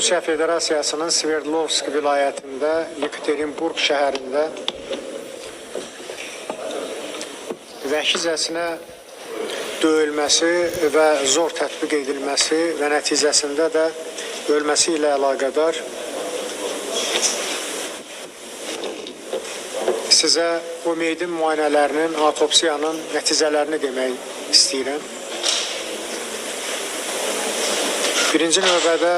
Rusiya Federasiyasının Sverdlovsk vilayətində, Yekaterinburq şəhərində vəhşicəsinə döyülməsi və zor tətbiq edilməsi və nəticəsində də ölməsi ilə əlaqədar sizə o meydin müayinələrinin, autopsiyanın nəticələrini demək istəyirəm. Birinci növbədə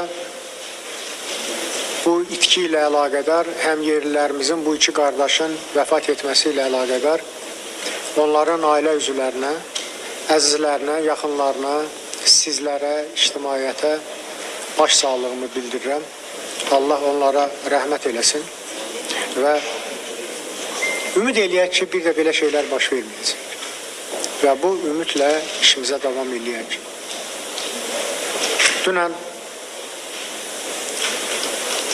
bu itki ilə əlaqədar həm yerlilərimizin bu iki qardaşın vəfat etməsi ilə əlaqədar onların ailə üzvlərinə, əzizlərinə, yaxınlarına, sizlərə, ictimaiyyətə baş sağlığımı bildirirəm. Allah onlara rəhmət eləsin və ümid eləyək ki, bir də belə şeylər baş verməyəcək. Və bu ümidlə işimizə davam eləyək. Dünən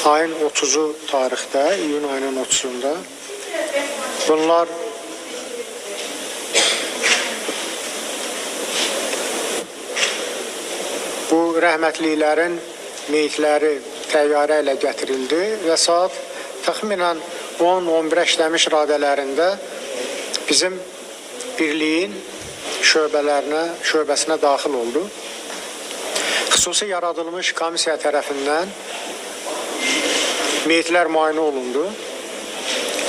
ayın 30-u tarixdə, iyun ayının 30-unda bunlar bu rəhmətliklərin meyitləri təyyarə ilə gətirildi və saat təxminən 10-11 işləmiş radələrində bizim birliyin şöbəsinə daxil oldu. Xüsusi yaradılmış komissiya tərəfindən meyitlər müayinə olundu.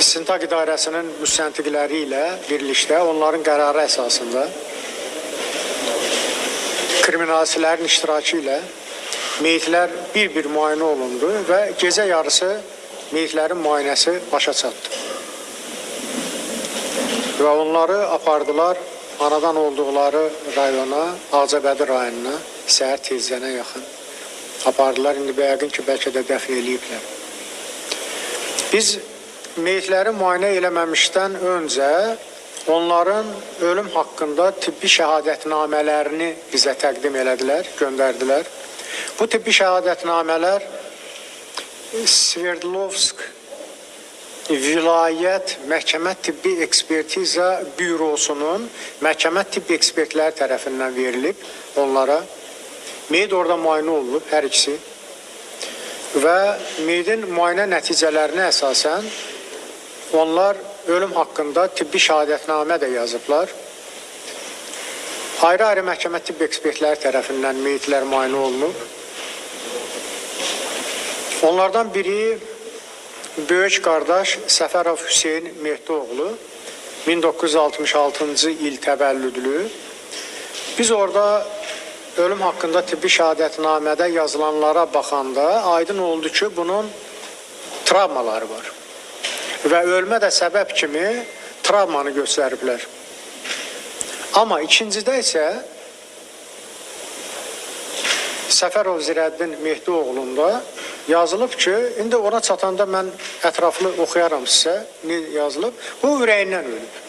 İstintaq İdarəsinin müstəntiqləri ilə birlikdə onların qərarı əsasında kriminalistlərin iştirakı ilə meyitlər bir-bir müayinə olundu və gecə yarısı meyitlərin müayinəsi başa çatdı. Və onları apardılar anadan olduqları rayona, Ağcabədi rayonuna, səhər tezcənə yaxın apardılar. İndi yəqin ki, bəlkə də dəfn eləyiblər. Biz meyitləri müayinə eləməmişdən öncə onların ölüm haqqında tibbi şəhadətnamələrini bizə təqdim elədilər, göndərdilər. Bu tibbi şəhadətnamələr Sverdlovsk Vilayət Məhkəmə Tibbi Ekspertiza Bürosunun məhkəmə tibbi ekspertləri tərəfindən verilib onlara. Meyit orada müayinə olunub, hər ikisi. Və meyidin müayinə nəticələrinə əsasən onlar ölüm haqqında tibbi şəhadətnamə də yazıblar. Ayrı-ayrı məhkəmə tibbi ekspertləri tərəfindən meyitlər müayinə olunub. Onlardan biri böyük qardaş Səfərov Hüseyn Mehdioğlu, 1966-cı il təvəllüdlü. Biz orada ölüm haqqında tibbi şəhadətnamədə yazılanlara baxanda aydın oldu ki, bunun travmaları var. Və ölmə də səbəb kimi travmanı göstəriblər. Amma ikincidə isə Səfərov Zirəddin Mehdioğlunda yazılıb ki, indi ona çatanda mən ətraflı oxuyaram sizə nə yazılıb. Bu ürəyindən ölüb.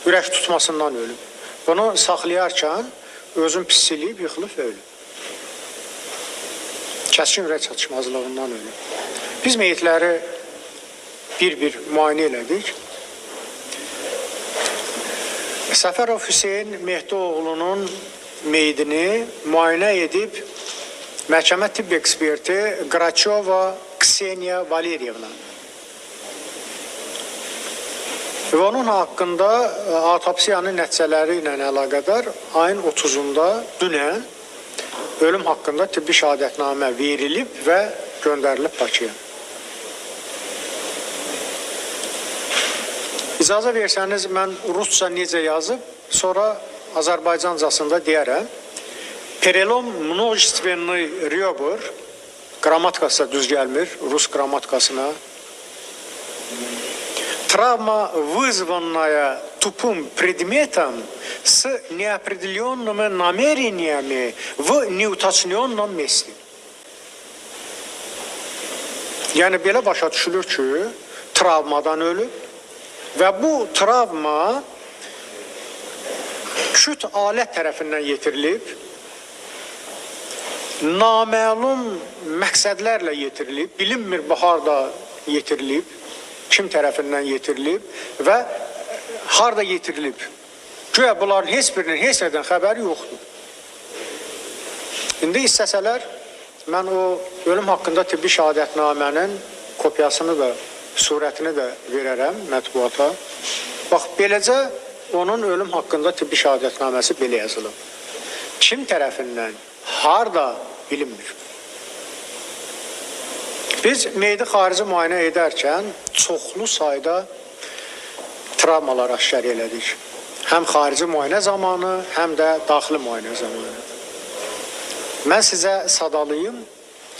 Ürək tutmasından ölüb. Bunu saxlayarkən özün pis eləyib, yıxılıb və ölüb. Kəskin ürək çatışmazlığından ölüb. Biz meyitləri bir-bir müayinə elədik. Səfərov Hüseyn Mehdioğlunun meyidini müayinə edib məhkəmə tibb eksperti Qraçova Kseniya Valerievna. Və onun haqqında autopsiyanın nəticələri ilə əlaqədar ayın 30-unda dünən ölüm haqqında tibbi şəhadətnamə verilib və göndərilib Bakıya. İcazə versəniz mən rusca necə yazıb, sonra Azərbaycancasında deyərəm. Перелом множественный ребер, qrammatikası da düz gəlmir, rus qrammatikasına. Травма, вызванная тупым предметом с неопределенными намерениями в неуточненном месте. Yəni belə başa düşülür ki, travmadan ölüb və bu travma küt alət tərəfindən yetirilib, naməlum məqsədlərlə yetirilib, bilinmir bu harda yetirilib, kim tərəfindən yetirilib və harda yetirilib. Güya bunların heç birinin heç nədən xəbəri yoxdur. İndi istəsələr Mən o ölüm haqqında tibbi şəhadətnamənin kopyasını da, surətini də verərəm mətbuata. Bax, beləcə onun ölüm haqqında tibbi şəhadətnaməsi belə yazılıb. Kim tərəfindən, harda bilinmir. Biz meyidi xarici müayinə edərkən çoxlu sayda travmalar aşkar elədik. Həm xarici müayinə zamanı, həm də daxili müayinə zamanı. Mən sizə sadalayım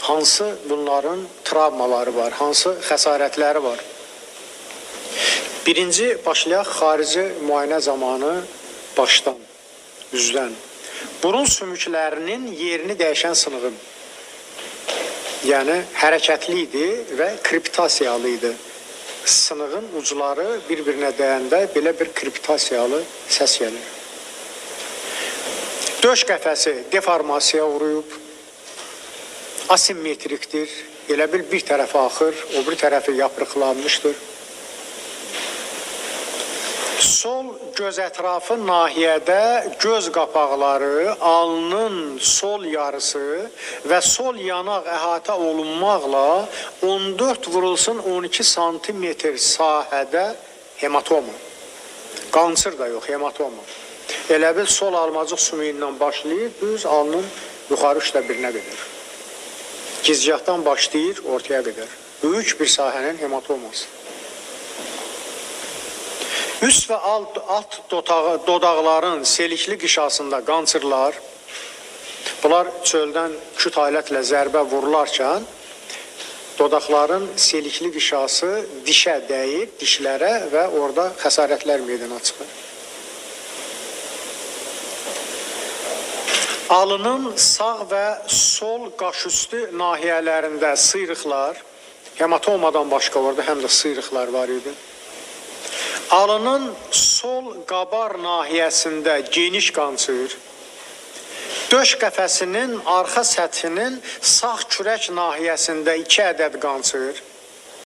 hansı bunların travmaları var, hansı xəsarətləri var. Birinci başlayaq xarici müayinə zamanı başdan, üzdən. Burun sümüklərinin yerini dəyişən sınığı. Yəni hərəkətli idi və kriptasiyalı idi. Sınığın ucları bir-birinə dəyəndə belə bir kriptasiyalı səs gəlir. Döş qəfəsi deformasiyaya uğrayıb, asimetrikdir. Elə bil bir tərəfə axır, o bir tərəfi yapırıqlanmışdır. Sol göz ətrafı nahiyədə göz qapaqları, alnın sol yarısı və sol yanaq əhatə olunmaqla 14 vurulsun 12 santimetr sahədə hematoma. Qançır da yox, hematoma. Elə bil sol almacıq sümüyündən başlayır, düz alnın yuxarı üçdə birinə qədər. Gicgahdan başlayır, ortaya qədər. Böyük bir sahənin hematoması. Üst və alt dodaqların selikli qişasında qançırlar, bunlar çöldən küt alətlə zərbə vurularkən dodaqların selikli qişası dişə dəyir, dişlərə və orada xəsarətlər meydana çıxır. Alının sağ və sol qaşüstü nahiyələrində sıyrıqlar, hematomadan başqa orada həm də sıyrıqlar var idi. Alının sol qabar nahiyəsində geniş qançır, döş qəfəsinin arxa səthinin sağ kürək nahiyəsində 2 ədəd qançır,